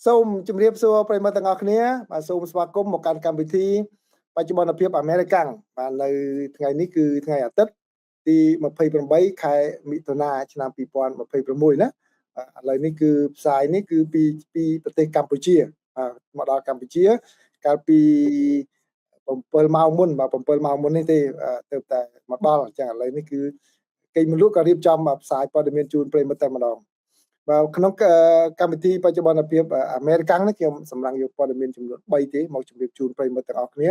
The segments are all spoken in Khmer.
សូមជម្រាបសួរប្រិយមិត្តទាំងអស់គ្នាបាទសូមស្វាគមន៍មកកាន់កម្មវិធីបច្ចុប្បន្នភាពអាមេរិកាំងបាទនៅថ្ងៃនេះគឺថ្ងៃអាទិត្យទី28ខែមិថុនាឆ្នាំ2026ណាឥឡូវនេះគឺផ្សាយនេះគឺពីពីប្រទេសកម្ពុជាបាទមកដល់កម្ពុជាកាលពី7ម៉ោងមុនបាទ7ម៉ោងមុននេះទេទើបតែមកដល់អញ្ចឹងឥឡូវនេះគឺគេមលក់ក៏រៀបចំផ្សាយព័ត៌មានជូនប្រិយមិត្តតែម្ដងបាទក្នុងកម្មវិធីបច្ចុប្បន្នភាពអាមេរិកាំងនេះខ្ញុំសម្រាប់យកព័ត៌មានចំនួន3ទេមកជម្រាបជូនប្រិយមិត្តទាំងអស់គ្នា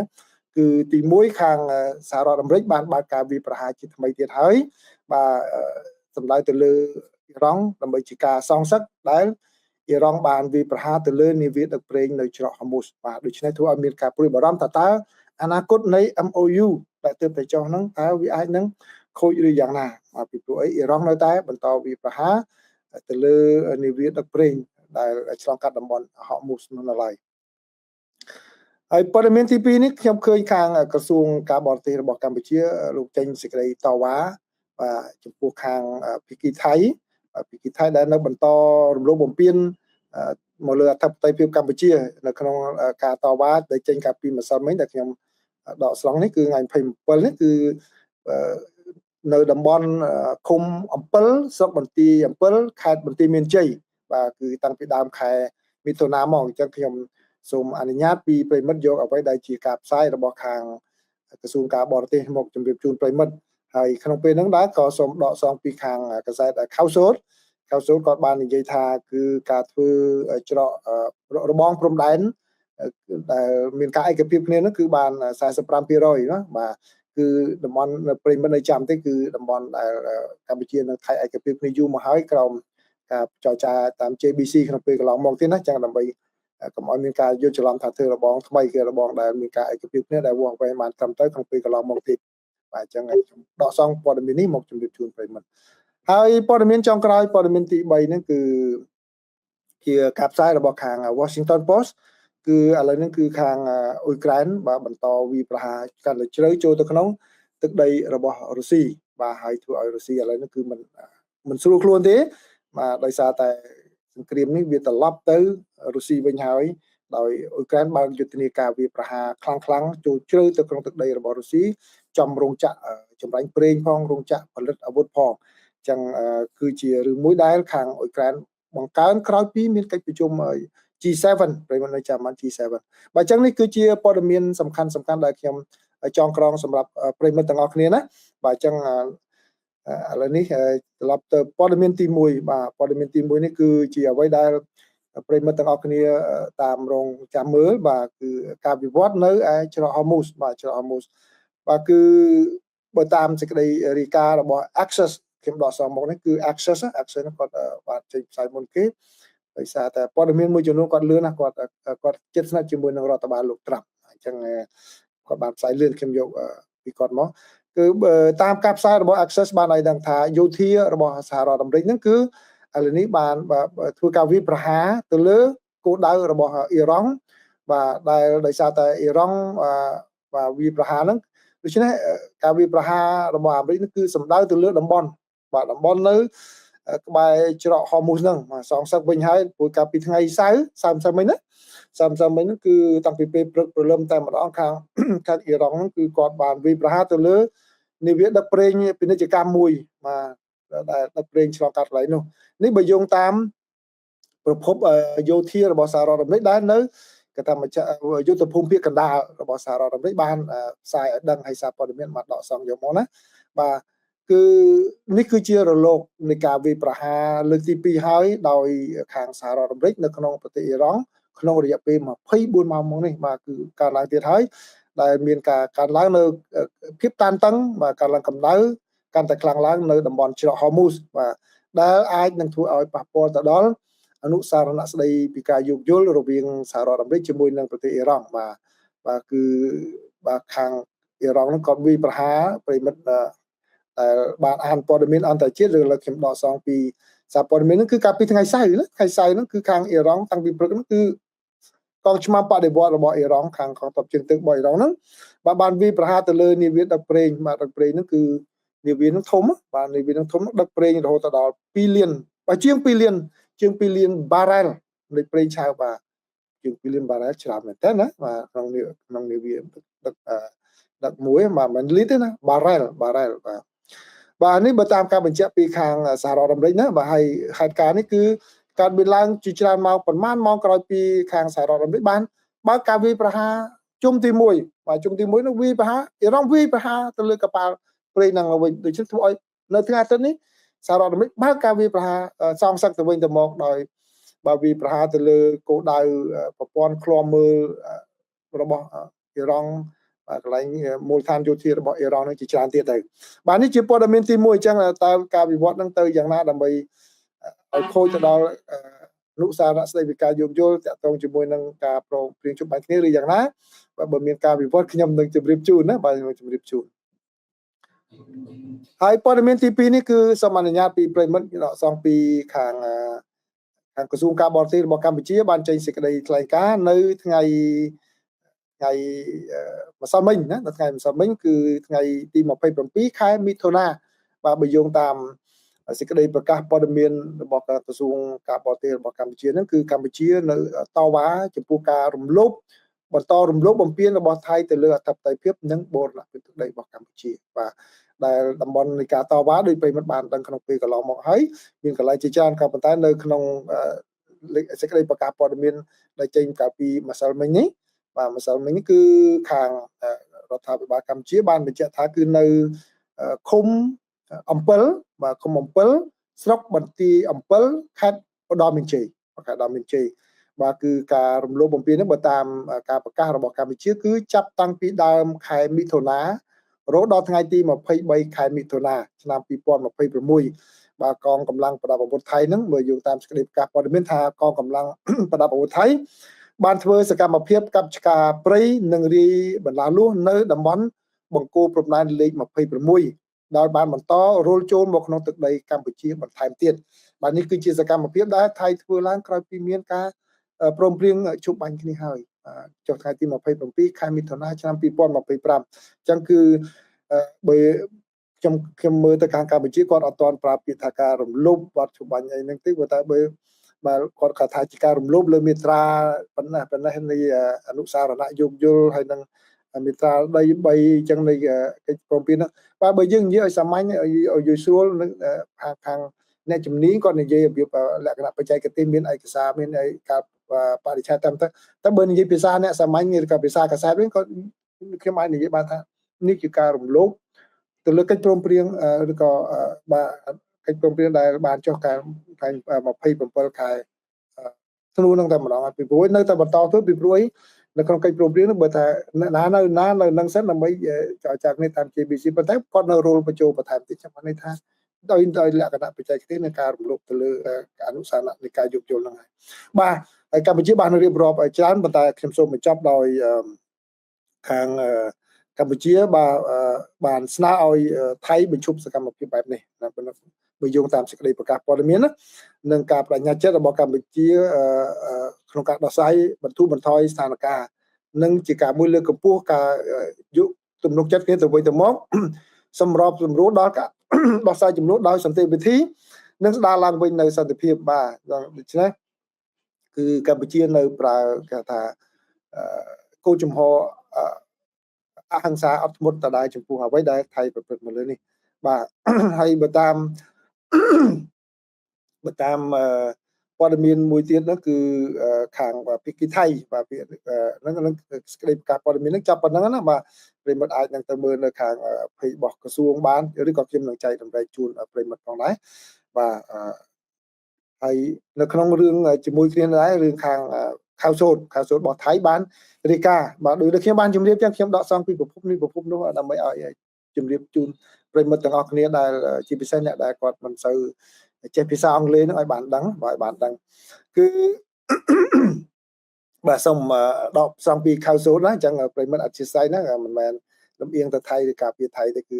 គឺទី1ខាងសហរដ្ឋអាមេរិកបានបើកការវាយប្រហារជាថ្មីទៀតហើយបាទសម្ដៅទៅលើអ៊ីរ៉ង់ដើម្បីជាការសងសឹកដែលអ៊ីរ៉ង់បានវាយប្រហារទៅលើនាវាដឹកប្រេងនៅច្រកហូមូសបាទដូច្នេះធ្វើឲ្យមានការព្រួយបារម្ភថាតើអនាគតនៃ MOU ដែលទើបតែចុះហ្នឹងតើវាអាចនឹងខូចឬយ៉ាងណាបាទពីព្រោះអីអ៊ីរ៉ង់នៅតែបន្តវាយប្រហារទៅលើនាវាដឹកប្រេងដែលឆ្លងកាត់តំបន់ហូមូសនោះនៅឡើយហើយព័ត៌មានទី2នេះខ្ញុំឃើញខាងក្រសួងការបរទេសរបស់កម្ពុជាលោកចេញសេចក្តីតវ៉ាបាទចំពោះខាងភាគីថៃភាគីថៃដែលនៅបន្តរំលោភបំពានមកលើអធិបតេយ្យភាពកម្ពុជានៅក្នុងការតវ៉ាដែលចេញកាលពីម្សិលមិញដែលខ្ញុំដកស្រង់នេះគឺថ្ងៃ27នេះគឺនៅតំបន់ឃុំអំពិលស្រុកបន្ទាយអំពិលខេត្តបន្ទាយមានជ័យបាទគឺតាំងពីដើមខែមិថុនាមកអញ្ចឹងខ្ញុំសូមអនុញ្ញាតពីប្រិយមិត្តយកអ្វីដែលជាការផ្សាយរបស់ខាងក្រសួងការបរទេសមកជម្រាបជូនប្រិយមិត្តហើយក្នុងពេលហ្នឹងដែរក៏សូមដកស្រង់ពីខាងកាសែតខៅសូតខៅសូតគាត់បាននិយាយថាគឺការធ្វើច្រករបងព្រំដែនដែលមានការឯកភាពគ្នានោះគឺបាន45%ណាបាទគឺតំបន់ប្រិយមិត្តនៅចាំទេគឺតំបន់ដែលកម្ពុជានិងថៃឯកភាពគ្នាយូរមកហើយក្រោមការចរចាតាម JBC ក្នុងពេលកន្លងមកទៀតណាចឹងដើម្បីកុំឲ្យមានការយល់ច្រឡំថាធ្វើរបងថ្មីគឺរបងដែលមានការឯកភាពគ្នាដែលវាស់វែងបានត្រឹមត្រូវក្នុងពេលកន្លងមកទៀតបាទអញ្ចឹងខ្ញុំដកស្រង់ព័ត៌មាននេះមកជម្រាបជូនប្រិយមិត្តហើយព័ត៌មានចុងក្រោយព័ត៌មានទី3ហ្នឹងគឺជាការផ្សាយរបស់ខាង Washington Post គឺឥឡូវនេះគឺខាងអ៊ុយក្រែនបាទបន្តវាយប្រហារកាន់តែជ្រៅចូលទៅក្នុងទឹកដីរបស់រុស្ស៊ីបាទហើយធ្វើឲ្យរុស្ស៊ីឥឡូវនេះគឺមិនមិនស្រួលខ្លួនទេបាទដោយសារតែសង្គ្រាមនេះវាត្រឡប់ទៅរុស្ស៊ីវិញហើយដោយអ៊ុយក្រែនបើកយុទ្ធនាការវាយប្រហារខ្លាំងខ្លាំងចូលជ្រៅទៅក្នុងទឹកដីរបស់រុស្ស៊ីចំរោងចក្រចម្រាញ់ប្រេងផងរោងចក្រផលិតអាវុធផងអញ្ចឹងគឺជារឿងមួយដែលខាងអ៊ុយក្រែនបង្កើនក្រោយពីមានកិច្ចប្រជុំ G7 ប្រិយមិត្តនៅចាំបាន G7 បាទអញ្ចឹងនេះគឺជាព័ត៌មានសំខាន់សំខាន់ដែលខ្ញុំចងក្រងសម្រាប់ប្រិយមិត្តទាំងអស់គ្នាណាបាទអញ្ចឹងឥឡូវនេះត្រឡប់ទៅព័ត៌មានទី1បាទព័ត៌មានទី1នេះគឺជាអ្វីដែលប្រិយមិត្តទាំងអស់គ្នាតាមរងចាំមើលបាទគឺការវិវត្តនៅឯច្រកហូមូសបាទច្រកហូមូសបាទគឺបើតាមសេចក្តីរាយការណ៍របស់ Axios ខ្ញុំដកស្រង់មកនេះគឺ Axios Axios ហ្នឹងគាត់បាទចេញផ្សាយមុនគេដោយសារតែព័ត៌មានមួយចំនួនគាត់លឿនណាគាត់គាត់ជិតស្និទ្ធជាមួយនឹងរដ្ឋបាលលោកត្រាំអញ្ចឹងគាត់បានផ្សាយលឿនខ្ញុំយកពីគាត់មកគឺតាមការផ្សាយរបស់ Axios បានឲ្យដឹងថាយោធារបស់សហរដ្ឋអាមេរិកហ្នឹងគឺឥឡូវនេះបានធ្វើការវាយប្រហារទៅលើគោលដៅរបស់អ៊ីរ៉ង់បាទដែលដោយសារតែអ៊ីរ៉ង់បាទវាយប្រហារហ្នឹងដូច្នេះការវាយប្រហាររបស់អាមេរិកនេះគឺសំដៅទៅលើតំបន់បាទតំបន់នៅក្បែរច្រកហូមូសហ្នឹងសងសឹកវិញហើយព្រោះកាលពីថ្ងៃសៅរ៍សៅរ៍ម្សិលមិញណាសៅរ៍ម្សិលមិញហ្នឹងគឺតាំងពីពេលព្រឹកព្រលឹមតែម្ដងខាងខាងអ៊ីរ៉ង់ហ្នឹងគឺគាត់បានវាយប្រហារទៅលើនាវាដឹកប្រេងពាណិជ្ជកម្មមួយបាទដែលដឹកប្រេងឆ្លងកាត់កន្លែងនោះនេះបើយោងតាមប្រភពយោធារបស់សហរដ្ឋអាមេរិកដែលនៅគេថាម្ចាស់យុទ្ធភូមិភាគកណ្ដាលរបស់សហរដ្ឋអាមេរិកបានផ្សាយឲ្យដឹងហើយសារព័ត៌មានបានដកស្រង់យកមកណាបាទគឺនេះគឺជារលកនៃការវាយប្រហារលើកទី2ហើយដោយខាងសហរដ្ឋអាមេរិកនៅក្នុងប្រទេសអ៊ីរ៉ង់ក្នុងរយៈពេល24ម៉ោងមកនេះបាទគឺកើនឡើងទៀតហើយដែលមានការកើនឡើងនៅភាពតានតឹងបាទកើនឡើងកម្ដៅកាន់តែខ្លាំងឡើងនៅតំបន់ច្រកហូមូសបាទដែលអាចនឹងធ្វើឲ្យប៉ះពាល់ទៅដល់អនុសារណៈស្ដីពីការយោគយល់រវាងសហរដ្ឋអាមេរិកជាមួយនឹងប្រទេសអ៊ីរ៉ង់បាទបាទគឺបាទខាងអ៊ីរ៉ង់ហ្នឹងគាត់វាយប្រហារប្រិយមិត្តដែលបានអានព័ត៌មានអន្តរជាតិឬលើខ្ញុំដកស្រង់ពីសារព័ត៌មានហ្នឹងគឺកាលពីថ្ងៃសៅរ៍ណាថ្ងៃសៅរ៍ហ្នឹងគឺខាងអ៊ីរ៉ង់តាំងពីព្រឹកហ្នឹងគឺកងឆ្មាំបដិវត្តរបស់អ៊ីរ៉ង់ខាងកងទ័ពជើងទឹករបស់អ៊ីរ៉ង់ហ្នឹងបាទបានវាយប្រហារទៅលើនាវាដឹកប្រេងបាទដឹកប្រេងហ្នឹងគឺនាវាហ្នឹងធំបាទនាវាហ្នឹងធំដឹកប្រេងរហូតដល់2លានបាទជាង2លានជាង2លានបារ៉ែល នៃប្រេងឆៅបាទជាង2លានបារ៉ែលច្រើនមែនតើណាបាទក្នុងក្នុងនាវាដឹកដឹកមួយបាទមិនលីត្រទេណាបារ៉ែលបារ៉ែលបាទបាទនេះបើតាមការបញ្ជាក់ពីខាងសហរដ្ឋអាមេរិកណាបាទហើយហេតុការណ៍នេះគឺកើតមានឡើងជាច្រើនម៉ោងប្រហែលម៉ោងក្រោយពីខាងសហរដ្ឋអាមេរិកបានបើកការវាយប្រហារជុំទី1បាទជុំទី1នោះវាយប្រហារអ៊ីរ៉ង់វាយប្រហារទៅលើកប៉ាល់ប្រេងហ្នឹងវិញដូច្នេះធ្វើឲ្យនៅថ្ងៃអាទិត្យនេះសហរដ្ឋអាមេរិកបើកការវាយប្រហារសងសឹកទៅវិញទៅមកដោយបាទវាយប្រហារទៅលើគោលដៅប្រព័ន្ធឃ្លាំមើលរបស់អ៊ីរ៉ង់បាទកន្លែងមូលដ្ឋានយោធារបស់អ៊ីរ៉ង់នឹងជាច្រើនទៀតទៅបាទនេះជាព័ត៌មានទី1អញ្ចឹងតើការវិវត្តនឹងទៅយ៉ាងណាដើម្បីឲ្យខូចទៅដល់អនុសារៈស្ដីពីការយោគយល់តាក់ទងជាមួយនឹងការប្រងព្រៀងជុំបាញ់គ្នាឬយ៉ាងណាបាទបើមានការវិវត្តខ្ញុំនឹងជម្រាបជូនណាបាទខ្ញុំជម្រាបជូនហើយព័ត៌មានទី2នេះគឺសូមអនុញ្ញាតពីប្រិមិត្តដកសងពីខាងខាងក្រសួងការបរទេសរបស់កម្ពុជាបានចេញសេចក្តីថ្លែងការណ៍នៅថ្ងៃថ្ងៃម្សិលមិញណានៅថ្ងៃម្សិលមិញគឺថ្ងៃទី27ខែមិថុនាបាទបើយោងតាមសេចក្តីប្រកាសព័ត៌មានរបស់ក្រសួងការបរទេសរបស់កម្ពុជាហ្នឹងគឺកម្ពុជានៅតវ៉ាចំពោះការរំលោភបន្តរំលោភបំពានរបស់ថៃទៅលើអធិបតេយ្យភាពនិងបូរណភាពទឹកដីរបស់កម្ពុជាបាទដែលតំបន់នៃការតវ៉ាដោយប្រិមិត្តបានដឹងក្នុងពេលកន្លងមកហើយមានកន្លែងជាច្រើនក៏ប៉ុន្តែនៅក្នុងសេចក្តីប្រកាសព័ត៌មានដែលចេញកាលពីម្សិលមិញនេះបាទម្សិលមិញនេះគឺខាងរដ្ឋាភិបាលកម្ពុជាបានបញ្ជាក់ថាគឺនៅឃុំអំពិលបាទឃុំអំពិលស្រុកបន្ទាយអំពិលខេត្តឧត្តរមានជ័យខេត្តឧត្តរមានជ័យបាទគឺការរំលោភបំពាននេះបើតាមការប្រកាសរបស់កម្ពុជាគឺចាប់តាំងពីដើមខែមិថុនារហូតដល់ថ្ងៃទី23ខែមិថុនាឆ្នាំ2026បាទកងកម្លាំងប្រដាប់អាវុធថៃហ្នឹងបើយោងតាមសេចក្តីប្រកាសព័ត៌មានថាកងកម្លាំងប្រដាប់អាវុធថៃបានធ្វើសកម្មភាពកាប់ឆ្ការព្រៃនិងរាយបន្លាលួសនៅតំបន់បង្គោលព្រំដែនលេខ26ដោយបានបន្តរុលចូលមកក្នុងទឹកដីកម្ពុជាបន្ថែមទៀតបាទនេះគឺជាសកម្មភាពដែលថៃធ្វើឡើងក្រោយពីមានការព្រមព្រៀងជប់បាញ់គ្នាហើយចុះថ្ងៃទី27ខែមិថុនាឆ្នាំ2025អញ្ចឹងគឺបើខ្ញុំខ្ញុំមើលទៅខាងកម្ពុជាគាត់អត់ទាន់ប្រើពាក្យថាការរំលោភបទជប់បាញ់អីហ្នឹងទេព្រោះតែបើបាទគាត់គាត់ថាជាការរំលោភលើមាត្រាប៉ុណ្ណេះប៉ុណ្ណេះនៃអនុសារណៈយោគយល់ហើយនឹងមាត្រាដី3អញ្ចឹងនៃកិច្ចព្រមព្រៀងហ្នឹងបាទបើយើងនិយាយឲ្យសាមញ្ញឲ្យយល់ស្រួលនឹងខាងអ្នកជំនាញគាត់និយាយរបៀបលក្ខណៈបច្ចេកទេសមានឯកសារមានការបរិច្ឆេទតាមទៅតែបើនិយាយភាសាអ្នកសាមញ្ញឬក៏ភាសាកាសែតវិញគាត់ខ្ញុំអាចនិយាយបានថានេះជាការរំលោភទៅលើកិច្ចព្រមព្រៀងឬក៏បាទកិច្ចព្រមព្រៀងដែលបានចុះកាលថ្ងៃ27ខែធ្នូនឹងតែម្ដងពីព្រោះនៅតែបន្តធ្វើពីព្រោះនៅក្នុងកិច្ចព្រមព្រៀងនោះបើថាណានៅណានៅនឹងសិនដើម្បីចរចាគ្នាតាម JBC ប៉ុន្តែគាត់នៅរលបញ្ចូលបន្ថែមទៀតចាំបានន័យថាដោយដោយលក្ខណៈបច្ចេកទេសនៃការរំលោភទៅលើអនុសារណៈនៃការយោគយល់ហ្នឹងហើយបាទហើយកម្ពុជាបានរៀបរាប់ឲ្យច្រើនប៉ុន្តែខ្ញុំសូមបញ្ចប់ដោយខាងកម្ពុជាបាទបានស្នើឲ្យថៃបញ្ឈប់សកម្មភាពបែបនេះណាបើយោងតាមសេចក្តីប្រកាសព័ត៌មានណានិងការបដិញ្ញាចិត្តរបស់កម្ពុជាក្នុងការដោះស្រាយបន្ធូរបន្ថយស្ថានភាពនិងជាការមួយលើកកម្ពស់ការយុទំនុកចិត្តគ្នាទៅវិញទៅមកសម្របសម្រួលដល់ការដោះស្រាយចំនួនដោយសន្តិវិធីនិងស្ដារឡើងវិញនៅសន្តិភាពបាទដូច្នេះគឺកម្ពុជានៅប្រើគេថាគោលជំហរអហិង្សាអត់ធ្មត់ដដែលចំពោះអ្វីដែលថៃប្រព្រឹត្តមកលើនេះបាទហើយបើតាមបើតាមព័ត៌មានមួយទៀតនោះគឺខាងភាគីថៃបាទហ្នឹងហ្នឹងសេចក្តីប្រកាសព័ត៌មានហ្នឹងចាប់ប៉ុណ្្នឹងណាបាទប្រិមិត្តអាចនឹងទៅមើលនៅខាង page របស់ក្រសួងបានឬក៏ខ្ញុំនឹងចែករំលែកជូនប្រិមិត្តផងដែរបាទហើយនៅក្នុងរឿងជាមួយគ្នាដែររឿងខាងខៅសូតខៅសូតរបស់ថៃបានរាយការណ៍បាទដូចខ្ញុំបានជម្រាបចឹងខ្ញុំដកសងពីប្រភពនេះប្រភពនោះដើម្បីឲ្យជម្រាបជូនប្រិមិត្តទាំងអស់គ្នាដែលជាពិសេសអ្នកដែលគាត់មិនសូវចេះភាសាអង់គ្លេសហ្នឹងឲ្យបានដឹងបាទឲ្យបានដឹងគឺបាទសូមដកសងពីខៅសូតណាអញ្ចឹងប្រិមិត្តអធិស្ឋានណាមិនមែនលំអៀងទៅថៃឬការពារថៃទេគឺ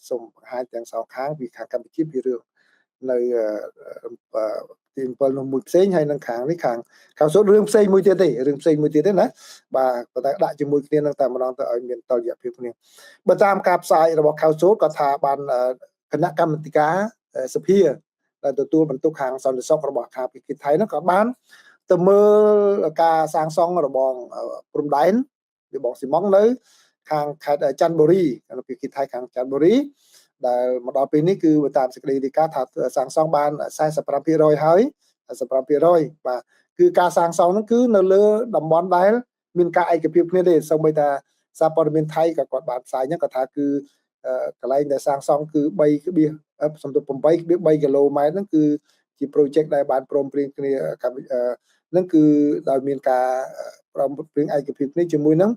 សូមបង្ហាញទាំងសងខាងពីខាងកម្ពុជាពីរឿងនៅទី7នោះមួយផ្សេងហើយនឹងខាងនេះខាងខាងសូត្ររឿងផ្សេងមួយទៀតទេរឿងផ្សេងមួយទៀតទេណាបាទប៉ុន្តែដាក់ជាមួយគ្នានឹងតែម្ដងទៅឲ្យមានតលយៈភាពគ្នាបើតាមការផ្សាយរបស់ខៅសូត្រគាត់ថាបានគណៈកម្មាធិការសភាដែលទទួលបន្ទុកខាងសន្តិសុខរបស់ខាងភាគីថៃនោះក៏បាន ទៅមើលការសាងសង់របងព្រំដែនរបងស៊ីម៉ងនៅខាងខេត្តចន្ទបុរីនៅភាគីថៃខាងចន្ទបុរីដែលមកដល់ពេលនេះគឺតាមសេចក្តីរាយការណ៍ថាសាងសង់បាន 45% ហើយ 45% បាទគឺការសាងសង់ហ្នឹងគឺនៅលើតំបន់ដែលមានការឯកភាពគ្នាទេសូម្បីតែសារព័ត៌មានថៃក៏គាត់បានផ្សាយហ្នឹងគាត់ថាគឺកន្លែងដែលសាងសង់គឺ 8.3 គីឡូម៉ែត្រហ្នឹងគឺជា project ដែលបានព្រមព្រៀងគ្នាហ្នឹងគឺដោយមានការព្រមព្រៀងឯកភាពគ្នាជាមួយនឹង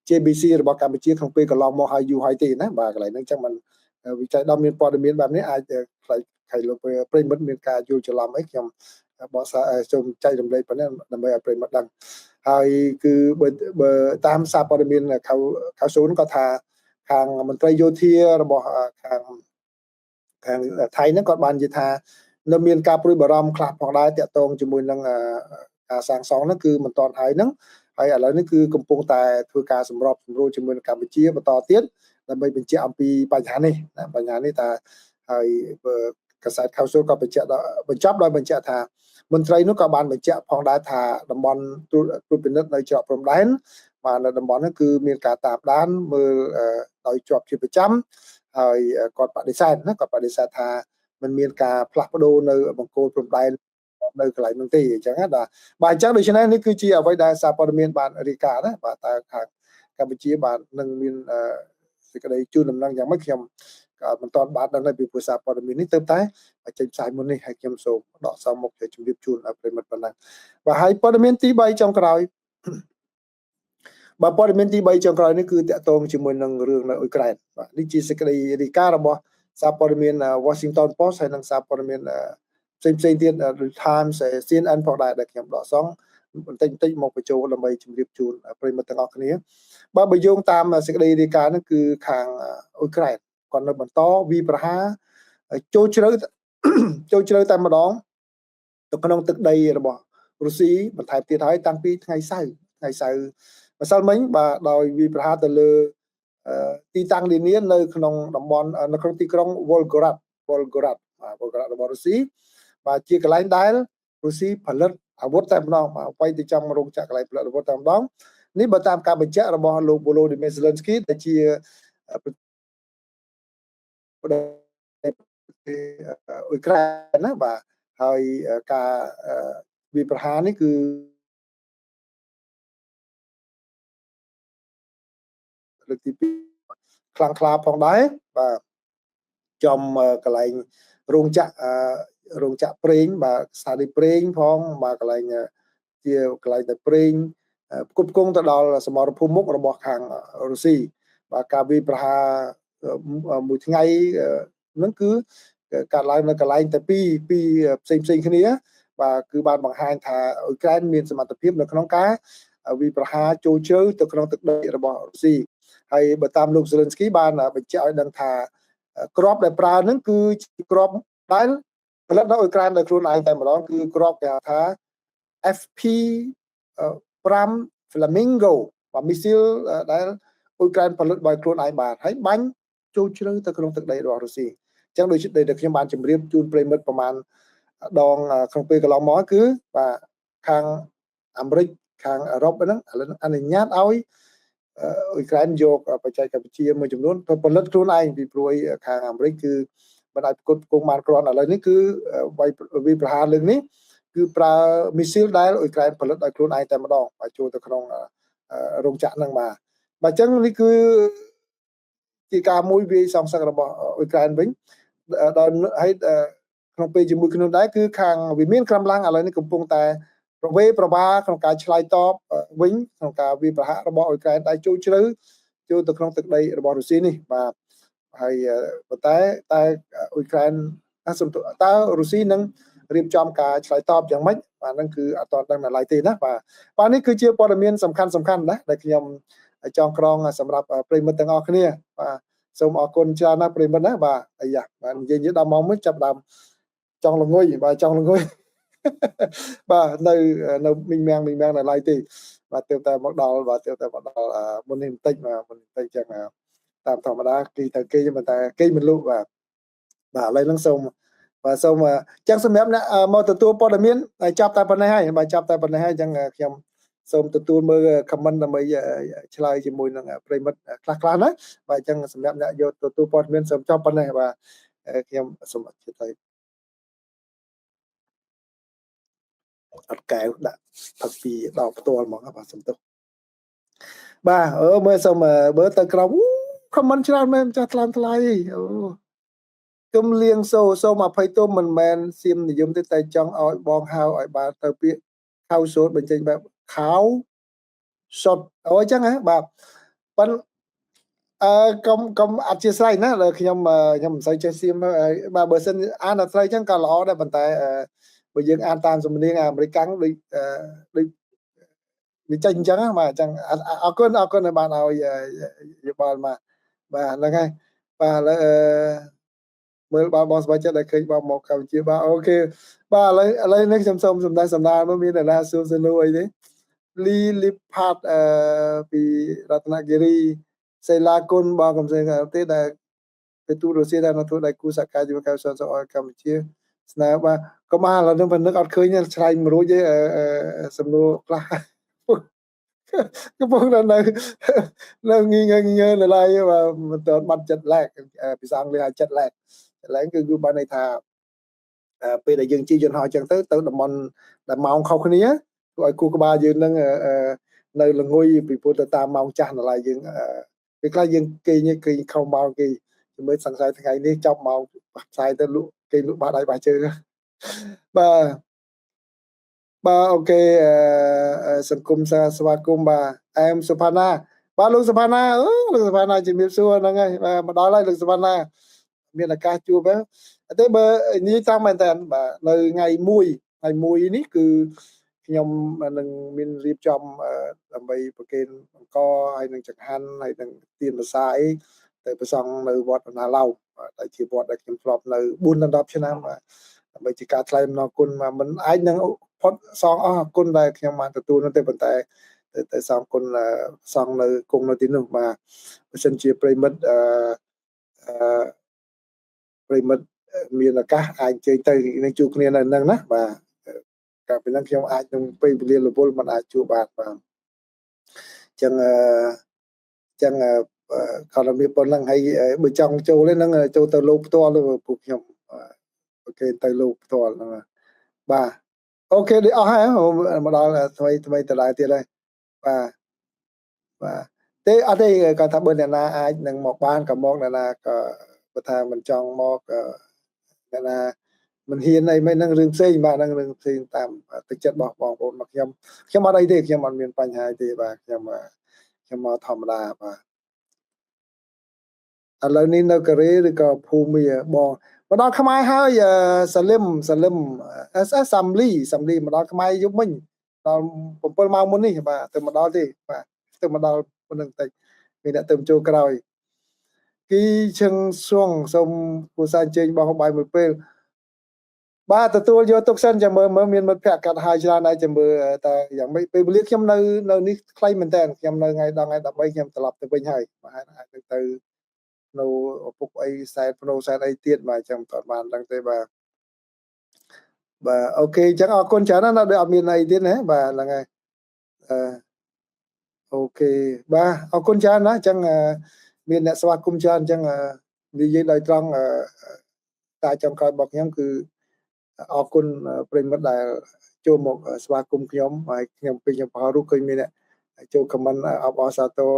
JBC របស់កម្ពុជាក្នុងពេលកន្លងមកហើយយូរហើយទេណាបាទកន្លែងហ្នឹងចឹងมันវិច័យដល់មានព័ត៌មានបែបនេះអាចខ្លាចខៃលោកប្រិមិត្តមានការយល់ច្រឡំអីខ្ញុំបកស្រាយសូមចែករំលែកប៉ុណ្ណេះដើម្បីឲ្យប្រិមិត្តដឹងហើយគឺបើតាមសារព័ត៌មានខៅសូនក៏ថាខាងមន្ត្រីយោធារបស់ខាងថៃហ្នឹងគាត់បាននិយាយថានៅមានការព្រួយបារម្ភខ្លះផងដែរតាក់ទងជាមួយនឹងការសាងសង់ហ្នឹងគឺមិនទាន់ហើយហ្នឹងហើយឥឡូវនេះគឺកំពុងតែធ្វើការសម្របសម្រួលជាមួយនឹងកម្ពុជាបន្តទៀតដើម្បីបញ្ជាក់អំពីបញ្ហានេះណាបញ្ហានេះថាហើយកាសែតខៅសូក៏បញ្ជាក់បញ្ចប់ដោយបញ្ជាក់ថាមន្ត្រីនោះក៏បានបញ្ជាក់ផងដែរថាតំបន់ត្រួតពិនិត្យនៅច្រកព្រំដែនបាទនៅតំបន់នោះគឺមានការតាមដានមើលដោយជាប់ជាប្រចាំហើយគាត់បដិសេធណាគាត់បដិសេធថាมันមានការផ្លាស់ប្ដូរនៅបង្គោលព្រំដែននៅកន្លែងនោះទេអញ្ចឹងណាបាទអញ្ចឹងដូច្នេះនេះគឺជាអ្វីដែលសារព័ត៌មានបានរាយការណ៍ណាបាទតើខាងកម្ពុជាបាទនឹងមានសេចក្តីជូនដំណឹងយ៉ាងម៉េចខ្ញុំក៏មិនទាន់បានដឹងដែរពីព្រោះសារព័ត៌មាននេះទៅតែចេញផ្សាយមុននេះហើយខ្ញុំសូមដកសមមកជម្រាបជូនឲ្យប្រិមិត្តប៉ុណ្ណឹងបាទហើយព័ត៌មានទី3ចុងក្រោយបាទព័ត៌មានទី3ចុងក្រោយនេះគឺតាក់ទងជាមួយនឹងរឿងនៅអ៊ុយក្រែនបាទនេះជាសេចក្តីរាយការណ៍របស់សារព័ត៌មាន Washington Post ហើយនិងសារព័ត៌មានផ្សេងផ្សេងទៀតដូច Times CNN ផងដែរដែលខ្ញុំដកសងបន្តិចបន្តិចមកបញ្ចូលដើម្បីជម្រាបជូនប្រិមិត្តទាំងអស់គ្នាបាទបើយោងតាមសេចក្តីរាយការណ៍ហ្នឹងគឺខាងអ៊ុយក្រែនគាត់នៅបន្តវាយប្រហារចូលជ្រៅចូលជ្រៅតែម្ដងទៅក្នុងទឹកដីរបស់រុស្ស៊ីបន្ថែមទៀតហើយតាំងពីថ្ងៃសៅរ៍ម្សិលមិញបាទដោយវាយប្រហារទៅលើទីតាំងនានានៅក្នុងតំបន់នៅក្នុងទីក្រុង Volgograd បាទ Volgograd របស់រុស្ស៊ីបាទជាកន្លែងដែលរុស្ស៊ីផលិតអាវុធតែម្ដងបាទវាយទៅចំរោងចក្រកន្លែងផលិតអាវុធតែម្ដងនេះបើតាមការបញ្ជាក់របស់លោក Volodymyr Zelensky ដែលជាប្រទេសអ៊ុយក្រែនណាបាទហើយការវាយប្រហារនេះគឺលើកទី2ខ្លាំងក្លាផងដែរបាទចំកន្លែងរោងចក្រប្រេងបាទស្ថានីយ៍ប្រេងផងបាទកន្លែងជាកន្លែងតែប្រេងផ្គត់ផ្គង់ទៅដល់សមរភូមិមុខរបស់ខាងរុស្ស៊ីបាទការវាយប្រហារមួយថ្ងៃហ្នឹងគឺកើតឡើងនៅកន្លែងតែពីរផ្សេងផ្សេងគ្នាបាទគឺបានបង្ហាញថាអ៊ុយក្រែនមានសមត្ថភាពនៅក្នុងការវាយប្រហារចូលជ្រៅទៅក្នុងទឹកដីរបស់រុស្ស៊ីហើយបើតាមលោក Zelensky បានបញ្ជាក់ឲ្យដឹងថាគ្រាប់ដែលប្រើហ្នឹងគឺជាគ្រាប់ដែលផលិតនៅអ៊ុយក្រែនដោយខ្លួនឯងតែម្ដងគឺគ្រាប់គេហៅថា FP5 Flamingo បាទមីស៊ីលដែលអ៊ុយក្រែនផលិតដោយខ្លួនឯងបានហើយបាញ់ចូលជ្រៅទៅក្នុងទឹកដីរបស់រុស្ស៊ីអញ្ចឹងដូចដែលខ្ញុំបានជម្រាបជូនប្រិមិត្តប្រមាណដងក្នុងពេលកន្លងមកគឺបាទខាងអាមេរិកខាងអឺរ៉ុបហ្នឹងឥឡូវអនុញ្ញាតឲ្យអ៊ុយក្រែនយកបច្ចេកវិទ្យាមួយចំនួនទៅផលិតខ្លួនឯងពីព្រោះខាងអាមេរិកគឺមិនអាចផ្គត់ផ្គង់បានគ្រាន់ឥឡូវនេះគឺវាយប្រហារលើកនេះគឺប្រើមីស៊ីលដែលអ៊ុយក្រែនផលិតដោយខ្លួនឯងតែម្ដងបាទចូលទៅក្នុងរោងចក្រហ្នឹងបាទបាទអញ្ចឹងនេះគឺជាការមួយវាយសងសឹករបស់អ៊ុយក្រែនវិញដល់ហើយក្នុងពេលជាមួយគ្នាដែរគឺខាងវិមានក្រំឡាំងឥឡូវនេះកំពុងតែប្រវេប្រវាក្នុងការឆ្លើយតបវិញក្នុងការវាយប្រហាររបស់អ៊ុយក្រែនដែលចូលជ្រៅចូលទៅក្នុងទឹកដីរបស់រុស្ស៊ីនេះបាទហើយប៉ុន្តែតែអ៊ុយក្រែនតើរុស្ស៊ីនឹងរៀបចំការឆ្លើយតបយ៉ាងម៉េចបាទហ្នឹងគឺអត់ទាន់ដឹងនៅឡើយទេណាបាទបាទនេះគឺជាព័ត៌មានសំខាន់សំខាន់ណាដែលខ្ញុំចងក្រងសម្រាប់ប្រិមិត្តទាំងអស់គ្នាបាទសូមអរគុណច្រើនណាស់ប្រិមិត្តណាបាទអាយ៉ាបាទនិយាយដល់ម៉ោងមួយចាប់ដើមចង់ល្ងុយបាទចង់ល្ងុយបាទនៅមីងមាំងនៅឡើយទេបាទទើបតែមកដល់បាទទើបតែមកដល់មុននេះបន្តិចបាទមុនបន្តិចចឹងតាមធម្មតាគេទៅគេប៉ុន្តែគេមិនលក់បាទបាទឥឡូវហ្នឹងសូម បាទសូមអញ្ចឹងសម្រាប់អ្នកមកទទួលព័ត៌មានចាប់តែប៉ុណ្ណេះហើយបាទចាប់តែប៉ុណ្ណេះហើយអញ្ចឹងខ្ញុំសូមទទួលមើល comment ដើម្បីឆ្លើយជាមួយនឹងប្រិយមិត្តខ្លះខ្លះណាបាទអញ្ចឹងសម្រាប់អ្នកយកទទួលព័ត៌មានសូមចប់ប៉ុណ្ណេះបាទខ្ញុំសូមអធិស្ឋានអត់កែវដាក់ផឹកពីដល់ផ្ទាល់ហ្មងបាទសំទោសបាទអឺមើលសូមមើលទៅក្រោម comment ច្រើនមែនចាស់ថ្លៃថ្លៃអូគឹមលៀងសូសូមអភ័យទោសមិនមែនសៀមនិយមទេតែចង់ឲ្យបងហៅឲ្យបានទៅពាក្យខៅសូតបញ្ចេញបែបខៅសុតអូអញ្ចឹងហ៎បាទប៉ុនអឺកុំអធិស្ឋានណាខ្ញុំខ្ញុំមិនសូវចេះសៀមបាទបើសិនអានដល់ត្រូវអញ្ចឹងក៏ល្អដែរប៉ុន្តែបើយើងអានតាមសំនៀងអាមេរិកកាំងដូចដូចវាចេញអញ្ចឹងបាទអញ្ចឹងអរគុណអរគុណដែលបានឲ្យយោបល់មកបាទហ្នឹងហើយបាទឥឡូវអឺមើលបងបងសប្បាយចិត្តដែលឃើញបងមកកម្ពុជាបាទ OK បាទឥឡូវនេះខ្ញុំសូមសម្ដែងសម្ដាលមើលមានអ្នកណាសួរសំណួរអីទេលីលីផាតអឺពីរតនគិរីសេឡាគុណបងកំសែងទេដែលទៅទូរុស្ស៊ីដែលនៅធ្វើដៃគូសហការជាមួយកៅសនសអកម្ពុជាស្នើបាទកុំអាឥឡូវនឹងប៉ុណ្ណឹងអត់ឃើញឆ្លៃមិនរួចទេសំណួរខ្លះកំពុងតែនៅនៅងីងងើនៅឡើយបាទមិនទាន់បាត់ចិត្តឡែកភាសាអង់គ្លេសហៅចិត្តឡែកឡែកគឺបានន័យថាពេលដែលយើងជិះយន្តហោះអញ្ចឹងទៅទៅតំបន់ដែលម៉ោងខុសគ្នាធ្វើឲ្យគូក្បាលយើងនឹងនៅល្ងុយពីព្រោះទៅតាមម៉ោងចាស់នៅឡើយយើងពេលខ្លះយើងគេងគេខុសម៉ោងគេមើលសង្ស័យថ្ងៃនេះចប់ម៉ោងផ្សាយទៅលក់គេលក់បាតដៃបាជើងបាទបាទ OK សង្គមស្វាគមន៍បាទអែមសុផាណាបាទលោកសុផាណាអឺលោកសុផាណាជំរាបសួរហ្នឹងហើយបាទមកដល់ហើយលោកសុផាណាមានឱកាសជួបទេបើនិយាយតាមមែនតើបាទនៅថ្ងៃ1ថ្ងៃ1នេះគឺខ្ញុំនឹងមានរៀបចំដើម្បីប្រគេនអង្គហើយនឹងចង្ហាន់ហើយនឹងទៀនភាសាអីទៅប្រសង់នៅវត្តណាឡៅដែលជាវត្តដែលខ្ញុំធ្លាប់នៅ4ដល់10ឆ្នាំបាទដើម្បីជាការថ្លែងអំណរគុណមិនអាចនឹងផុតសងអស់គុណដែលខ្ញុំបានទទួលនោះទេប៉ុន្តែទៅសងគុណសងនៅគង់នៅទីនោះបាទបើសិនជាប្រិមិត្តអឺប្រិមិត្តមានឱកាសអាចអញ្ជើញទៅនឹងជួបគ្នានៅនឹងណាបាទកាលពីហ្នឹងខ្ញុំអាចនឹងពេលវេលារវល់មិនអាចជួបបានបាទអញ្ចឹងអញ្ចឹងគាត់មានប៉ុណ្្នឹងហើយបើចង់ចូលហ្នឹងចូលទៅលោកផ្ទាល់ពួកខ្ញុំ OK ទៅលោកផ្ទាល់ហ្នឹងបាទ OK ដូចអស់ហើយមកដល់ថ្មីថ្មីដដែលទៀតហើយបាទបាទទេអត់ទេគាត់ថាបើអ្នកណាអាចនឹងមកបានក៏មកអ្នកណាក៏បើថាមិនចង់មកអ្នកណាមិនហ៊ានអីមិនហ្នឹងរឿងផ្សេងបាទហ្នឹងរឿងផ្សេងតាមទឹកចិត្តរបស់បងប្អូនមកខ្ញុំខ្ញុំអត់អីទេខ្ញុំអត់មានបញ្ហាទេបាទខ្ញុំខ្ញុំមកធម្មតាបាទឥឡូវនេះនៅកូរ៉េឬក៏ភូមិបងមកដល់ខ្មែរហើយសាលឹមសាលឹមអេសសាំលីសាំលីមកដល់ខ្មែរយប់មិញដល់7ម៉ោងមុននេះបាទទៅមកដល់ទេបាទទៅមកដល់ប៉ុណ្្នឹងតិចមានអ្នកទៅចូលក្រោយគីឈឹងសួងសូមគូសាអញ្ជើញបងបាយមួយពេលបាទទទួលយកទុកសិនចាំមើលមើលមានមិត្តភក្តិកាត់ហើយច្រើនដែរចាំមើលតែយ៉ាងម៉េចពេលវេលាខ្ញុំនៅនៅនេះខ្លីមែនតើខ្ញុំនៅថ្ងៃដល់ថ្ងៃ13ខ្ញុំត្រឡប់ទៅវិញហើយបាទអាចនឹងទៅនៅឪពុកអីសែនភ្នោសែនអីទៀតបាទចាំមិនបានដឹងទេបាទបាទ OK អញ្ចឹងអរគុណច្រើនណាស់ដូចអត់មានអីទៀតណាបាទហ្នឹងហើយអឺ OK បាទអរគុណច្រើនណាស់អញ្ចឹងមានអ្នកស្វាគមន៍ច្រើនអញ្ចឹងនិយាយដោយត្រង់តាចុងក្រោយរបស់ខ្ញុំគឺអរគុណប្រិយមិត្តដែលចូលមកស្វាគមន៍ខ្ញុំហើយខ្ញុំពេលខ្ញុំបង្ហោះរូបឃើញមានអ្នកចូល comment អបអរសាទរ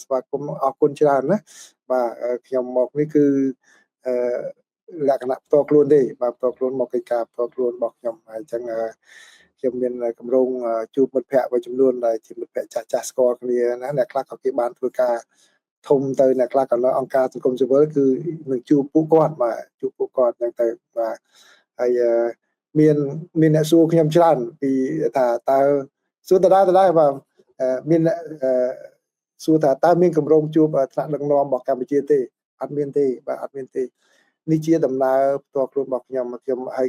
ស្វាគមន៍អរគុណច្រើនណាបាទខ្ញុំមកនេះគឺលក្ខណៈផ្ទាល់ខ្លួនទេបាទផ្ទាល់ខ្លួនមកកិច្ចការផ្ទាល់ខ្លួនរបស់ខ្ញុំហើយអញ្ចឹងខ្ញុំមានកម្រងជួបមិត្តភ័ក្តិមួយចំនួនដែលជាមិត្តភ័ក្តិចាស់ចាស់ស្គាល់គ្នាណាអ្នកខ្លះក៏គេបានធ្វើការធំទៅអ្នកខ្លះក៏នៅអង្គការសង្គមស៊ីវិលគឺនឹងជួបពួកគាត់បាទជួបពួកគាត់ហ្នឹងទៅបាទហើយមានមានអ្នកសួរខ្ញុំច្រើនពីថាតើសួរដដែលដដែលបាទមានសួរថាតើមានកម្រងជួបថ្នាក់ដឹកនាំរបស់កម្ពុជាទេអត់មានទេបាទអត់មានទេ នេះជាដំណើរផ្ទាល់ខ្លួនរបស់ខ្ញុំខ្ញុំហើយ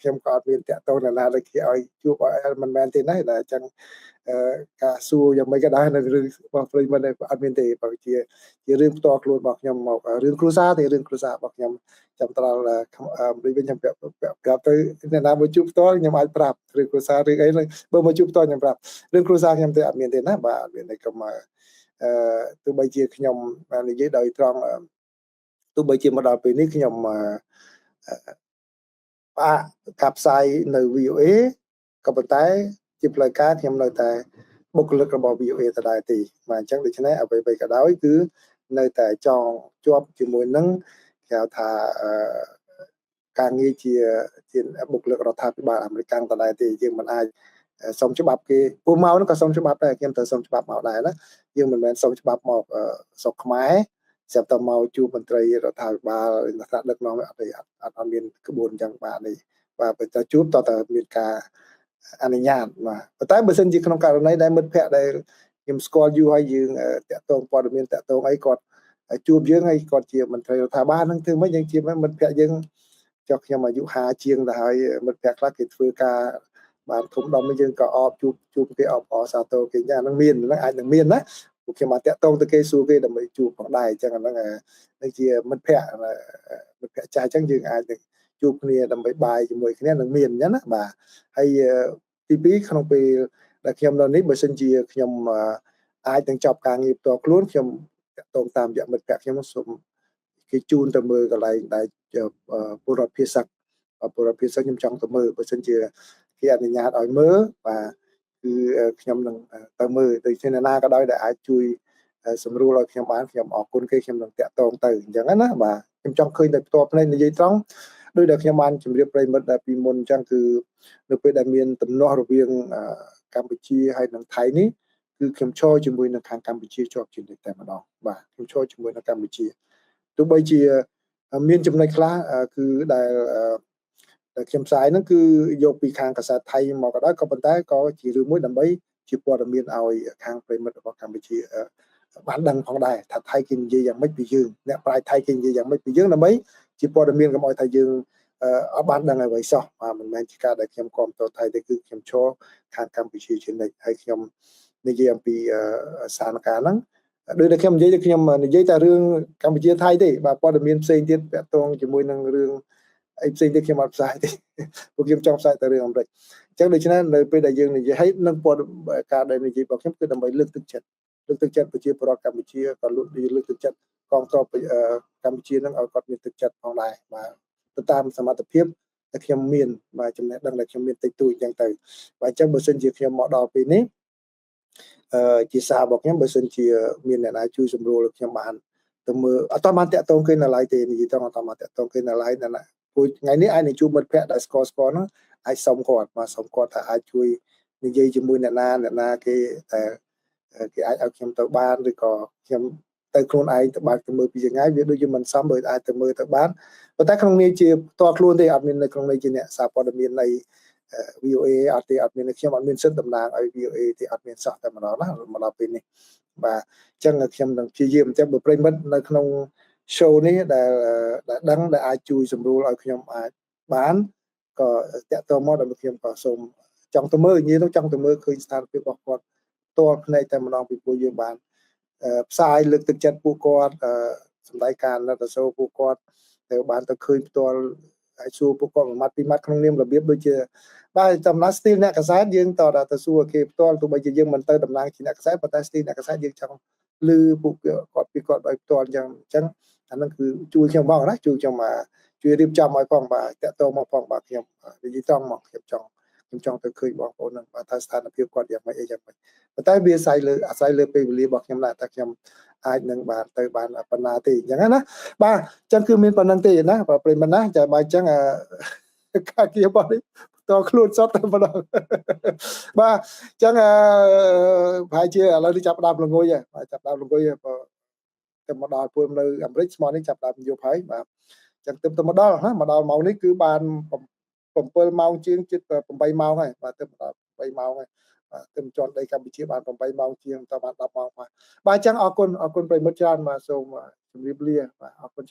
ខ្ញុំក៏អត់មានតាក់ទងនរណាដែលគេឲ្យជួបឲ្យមិនមែនទេណាតែអញ្ចឹងការសួរយ៉ាងម៉េចក៏ដោយនៅរឿងរបស់ប្រិយមិត្តអត់មានទេបើជាជារឿងផ្ទាល់ខ្លួនរបស់ខ្ញុំមករឿងគ្រួសារទេរឿងគ្រួសាររបស់ខ្ញុំចាំត្រល់វិញខ្ញុំប្រាប់ទៅអ្នកណាមកជួបផ្ទាល់ខ្ញុំអាចប្រាប់រឿងគ្រួសាររឿងអីបើមកជួបផ្ទាល់ខ្ញុំប្រាប់រឿងគ្រួសារខ្ញុំទេអត់មានទេណាបាទអត់មានទេកុំអឺទោះបីជាខ្ញុំបាននិយាយដោយត្រង់ទោះបីជាមកដល់ពេលនេះខ្ញុំផ្អាកការផ្សាយនៅ VOA ក៏ប៉ុន្តែជាផ្លូវការខ្ញុំនៅតែបុគ្គលិករបស់ VOA ដដែលទេបាទអញ្ចឹងដូច្នេះអ្វីៗក៏ដោយគឺនៅតែចងជាប់ជាមួយនឹងគេហៅថាការងារជាជាបុគ្គលិករដ្ឋាភិបាលអាមេរិកដដែលទេយើងមិនអាចសុំច្បាប់គេពួកមកនោះក៏សុំច្បាប់ដែរខ្ញុំត្រូវសុំច្បាប់មកដែរណាយើងមិនមែនសុំច្បាប់មកស្រុកខ្មែរស្រាប់តែមកជួបមន្ត្រីរដ្ឋាភិបាលថ្នាក់ដឹកនាំអត់ទេអត់អត់មានក្បួនអញ្ចឹងបាទនេះបាទបើតើជួបតើតើមានការអនុញ្ញាតបាទប៉ុន្តែបើសិនជាក្នុងករណីដែលមិត្តភ័ក្តិដែលខ្ញុំស្គាល់យូរហើយយើងតាក់ទងព័ត៌មានតាក់ទងអីគាត់ជួបយើងហើយគាត់ជាមន្ត្រីរដ្ឋាភិបាលហ្នឹងធ្វើម៉េចយើងជាមិត្តភ័ក្តិយើងចុះខ្ញុំអាយុ50ជាងទៅហើយមិត្តភ័ក្តិខ្លះគេធ្វើការបានធំដុំយើងក៏អបជួបជួបគេអបអសាទរគេយ៉ាងហ្នឹងមានហ្នឹងអាចនឹងមានណាពួកខ្ញុំបានតាក់ទងទៅគេសួរគេដើម្បីជួបផងដែរអញ្ចឹងអាហ្នឹងនឹងជាមិត្តភ័ក្តិមិត្តភ័ក្តិចាស់អញ្ចឹងយើងអាចនឹងជួបគ្នាដើម្បីបាយជាមួយគ្នានឹងមានអញ្ចឹងណាបាទហើយទី2ក្នុងពេលដែលខ្ញុំនៅនេះបើសិនជាខ្ញុំអាចនឹងចប់ការងារផ្ទាល់ខ្លួនខ្ញុំតាក់ទងតាមរយៈមិត្តភ័ក្តិខ្ញុំសូមគេជូនទៅមើលកន្លែងដែលពលរដ្ឋភាសាពលរដ្ឋភាសាខ្ញុំចង់ទៅមើលបើសិនជាគេអនុញ្ញាតឲ្យមើលបាទគឺខ្ញុំនឹងទៅមើលដូចជាណាក៏ដោយដែលអាចជួយសម្រួលឲ្យខ្ញុំបានខ្ញុំអរគុណគេខ្ញុំនឹងតាក់ទងទៅអញ្ចឹងណាបាទខ្ញុំចង់ឃើញតែផ្ទាល់ភ្នែកនិយាយត្រង់ដោយដែលខ្ញុំបានជម្រាបប្រិយមិត្តដែលពីមុនអញ្ចឹងគឺនៅពេលដែលមានទំនាស់រវាងកម្ពុជាហើយនិងថៃនេះគឺខ្ញុំឈរជាមួយនឹងខាងកម្ពុជាជាប់ជានិច្ចតែម្ដងបាទខ្ញុំឈរជាមួយនឹងកម្ពុជាទោះបីជាមានចំណុចខ្លះគឺដែលខ្ញុំផ្សាយហ្នឹងគឺយកពីខាងកាសែតថៃមកក៏ដោយក៏ប៉ុន្តែក៏ជារឿងមួយដើម្បីជាព័ត៌មានឲ្យខាងប្រិយមិត្តរបស់កម្ពុជាបានដឹងផងដែរថាថៃគេនិយាយយ៉ាងម៉េចពីយើងអ្នកប្រាជ្ញថៃគេនិយាយយ៉ាងម៉េចពីយើងដើម្បីជាព័ត៌មានកុំឲ្យថាយើងអត់បានដឹងអ្វីសោះបាទមិនមែនជាការដែលខ្ញុំគាំទ្រថៃទេគឺខ្ញុំឈរខាងកម្ពុជាជានិច្ចហើយខ្ញុំនិយាយអំពីស្ថានភាពហ្នឹងដោយដែលខ្ញុំនិយាយខ្ញុំនិយាយតែរឿងកម្ពុជាថៃទេបាទព័ត៌មានផ្សេងទៀតពាក់ទងជាមួយនឹងរឿងអីផ្សេងទៀតខ្ញុំអត់ផ្សាយទេពួកខ្ញុំចង់ផ្សាយតែរឿងអាមេរិកអញ្ចឹងដូច្នេះនៅពេលដែលយើងនិយាយហើយនឹងព័ត៌ការដែលនិយាយរបស់ខ្ញុំគឺដើម្បីលើកទឹកចិត្តលើកទឹកចិត្តប្រជាពលរដ្ឋកម្ពុជាក៏លើកទឹកចិត្តកងទ័ពកម្ពុជានឹងឲ្យគាត់មានទឹកចិត្តផងដែរបាទទៅតាមសមត្ថភាពដែលខ្ញុំមានបាទចំណេះដឹងដែលខ្ញុំមានតិចតួចអញ្ចឹងទៅបាទអញ្ចឹងបើសិនជាខ្ញុំមកដល់ពេលនេះជាសាររបស់ខ្ញុំបើសិនជាមានអ្នកណាជួយសម្រួលខ្ញុំបានទៅមើលអត់បានតាក់ទងគេនៅឡើយទេនិយាយត្រង់អត់បានតាក់ទងគេនៅឡើយណាព្រោះថ្ងៃនេះអាចនឹងជួបមិត្តភ័ក្តិដែលស្គាល់ស្គាល់ហ្នឹងអាចសុំគាត់បាទសុំគាត់ថាអាចជួយនិយាយជាមួយអ្នកណាអ្នកណាគេតែគេអាចឲ្យខ្ញុំទៅបានឬក៏ខ្ញុំទៅខ្លួនឯងទៅបើកទៅមើលពីចង្ងាយវាដូចជាមិនសមបើអាចទៅមើលទៅបានប៉ុន្តែក្នុងនាមជាផ្ទាល់ខ្លួនទេអត់មាននៅក្នុងនាមជាអ្នកសារព័ត៌មាននៃ VOA អត់ទេអត់មានខ្ញុំអត់មានសិទ្ធិតំណាងឲ្យ VOA ទេអត់មានសោះតែម្ដងណាមកដល់ពេលនេះបាទអញ្ចឹងខ្ញុំនឹងព្យាយាមអញ្ចឹងបើប្រិយមិត្តនៅក្នុង show នេះដែលដឹងដែលអាចជួយសម្រួលឲ្យខ្ញុំអាចបានក៏តាក់ទងមកដើម្បីខ្ញុំក៏សូមចង់ទៅមើលញៀននោះចង់ទៅមើលឃើញស្ថានភាពរបស់គាត់ផ្ទាល់ភ្នែកតែម្ដងពីព្រោះយើងបានផ្សាយលើកទឹកចិត្តពួកគាត់សម្ដែងការណិតអាសូរពួកគាត់ទៅបានទៅឃើញផ្ទាល់អាចសួរពួកគាត់មួយម៉ាត់ពីរម៉ាត់ក្នុងនាមរបៀបដូចជាបាទតំណាងស្ទីលអ្នកកាសែតយើងតទៅសួរគេផ្ទាល់ទោះបីជាយើងមិនទៅតំណាងជាអ្នកកាសែតប៉ុន្តែស្ទីលអ្នកកាសែតយើងចង់ឮពួកគាត់ពីគាត់ដោយផ្ទាល់អញ្ចឹងអញ្ចឹងអាហ្នឹងគឺជួយខ្ញុំផងណាជួយខ្ញុំជួយរៀបចំឲ្យផងបាទតាក់ទងមកផងបាទខ្ញុំនិយាយត្រង់មកខ្ញុំចង់ទៅឃើញបងប្អូនហ្នឹងបាទថាស្ថានភាពគាត់យ៉ាងម៉េចអីយ៉ាងម៉េចប៉ុន្តែវាអាស្រ័យលើពេលវេលារបស់ខ្ញុំដែរតែខ្ញុំអាចនឹងបានទៅបានប៉ុណ្ណាទេអញ្ចឹងណាបាទអញ្ចឹងគឺមានប៉ុណ្្នឹងទេណាបាទប្រិយមិត្តណាចាបាទអញ្ចឹងការគៀរបស់នេះតខ្លួនសតតែម្ដងបាទអញ្ចឹងប្រហែលជាឥឡូវនេះចាប់ដើមល្ងុយហើយបាទចាប់ដើមល្ងុយហើយទៅមកដល់ពួយនៅអាមេរិកស្មោះនេះចាប់ដើមយប់ហើយបាទអញ្ចឹងទៅមកដល់ណាមកដល់ម៉ោងនេះគឺបាន7ម៉ោងជាងជិត8ម៉ោងហើយបាទទៅមកដល់8ម៉ោងហើយបាទទៅជាន់ដីកម្ពុជាបាន8ម៉ោងជាងតបាន10ម៉ោងបាទបាទអញ្ចឹងអរគុណប្រិយមិត្តច្រើនបាទសូមជម្រាបលាបាទអរគុណ